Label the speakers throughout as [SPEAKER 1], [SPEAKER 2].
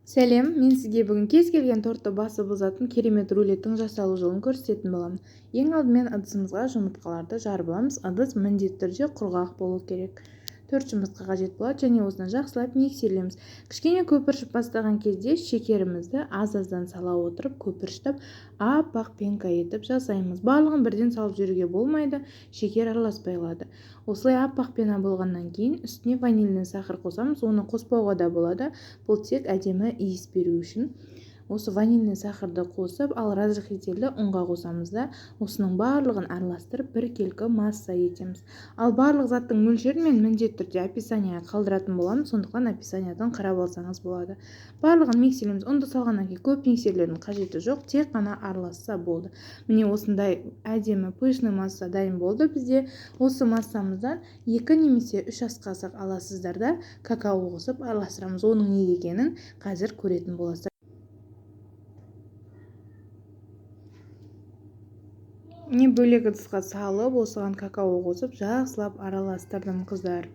[SPEAKER 1] Сәлем, мен сізге бүгін кез келген тортты басып озатын керемет рулеттің жасалу жолын көрсететін боламын. Ең алдымен ыдысымызға жұмыртқаларды жарып аламыз. Ыдыс міндетті түрде құрғақ болу керек. 4 жұмыртқа қажет болады және осыны жақсылап миксерлейміз. Кішкене көпіршіп бастаған кезде шекерімізді аз-аздан сала отырып көпіршітіп аппақ пенка етіп жасаймыз. Барлығын бірден салып жіберуге болмайды, шекер араласпай қалады. Осылай аппақ пена болғаннан кейін үстіне ванильный сахар қосамыз. Оны қоспауға да болады. Бұл тек әдемі иіс беру үшін. Осы ванильный сахарды қосып, ал разрыхлительді ұнға қосамыз да, осының барлығын араластырып біркелкі масса етеміз. Ал барлық заттың мөлшерін мен міндетті түрде описанияға қалдыратын боламын, сондықтан описаниядан қарап алсаңыз болады. Барлығын миксерлейміз. Ұнды салғаннан кейін көп миксерлеудің қажеті жоқ, тек қана араласса болды. Міне осындай әдемі пышный масса дайын болды бізде. Осы массамыздан 2 немесе 3 ас қасық аласыздар да, какао қосып араластырамыз. Оның неге екенін қазір көретін боласыздар. Не бөлек ыдысқа салып, осыған какао қосып, жақсылап араластырдым, қыздар.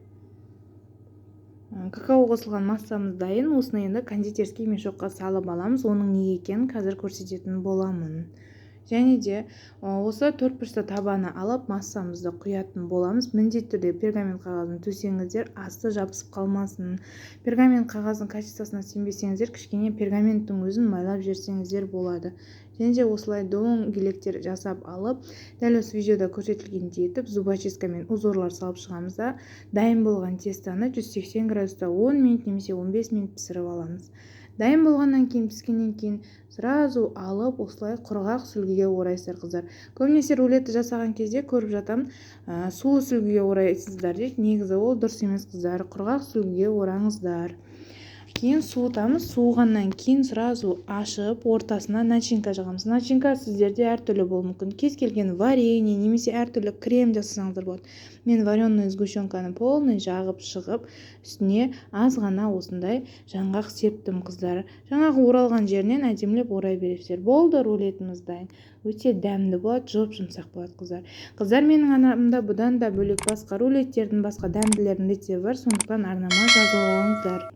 [SPEAKER 1] Какао қосылған массамыз дайын. Осыны енді кондитерский мешокқа салып аламыз. Оның неге екенін қазір көрсететін боламын. Және де осы төрт бұрышты табаны алып, массамызды құятын боламыз. Міндетті түрде пергамент қағазын төсеңіздер, асты жабысып қалмасын. Пергамент қағаздың качествосына сенбесеңіздер, кішкене пергаменттің өзін майлап жіберсеңіздер болады. Және де осылай дөңгелектер жасап алып, дәл осы видеода көрсетілгендей етіп зубочисткамен узорлар салып шығамыз да, дайын болған тестаны 180 градуста 10 минут немесе 15 минут пісіріп аламыз. Дайын болғаннан кейін, піскеннен кейін сразу алып, осылай құрғақ сүлгіге орайсыздар, қыздар. Көбінесе рулетті жасаған кезде көріп жатамын, сулы сүлгіге орайсыздар дейді. Негізі ол дұрыс емес, қыздар. Құрғақ сүлгіге ораңыздар. Кейін суытамыз. Суығаннан кейін сразу ашып, ортасына начинка жағамыз. Начинка сіздерде әртүрлі болуы мүмкін. Кез келген варенье немесе әртүрлі крем жасасаңыздар болады. Мен вареный сгущенканы полный жағып шығып, үстіне аз ғана осындай жаңғақ септім, қыздар. Жаңағы оралған жерінен әдемілеп орай бересіздер. Болды, рулетіміз дайын. Өте дәмді болады, жұп-жұмсақ болады, қыздар. Қыздар, менің арнамда бұдан да бөлек басқа рулеттердің, басқа дәмділердің рецепті бар, сондықтан арнама жазылып алыңыздар.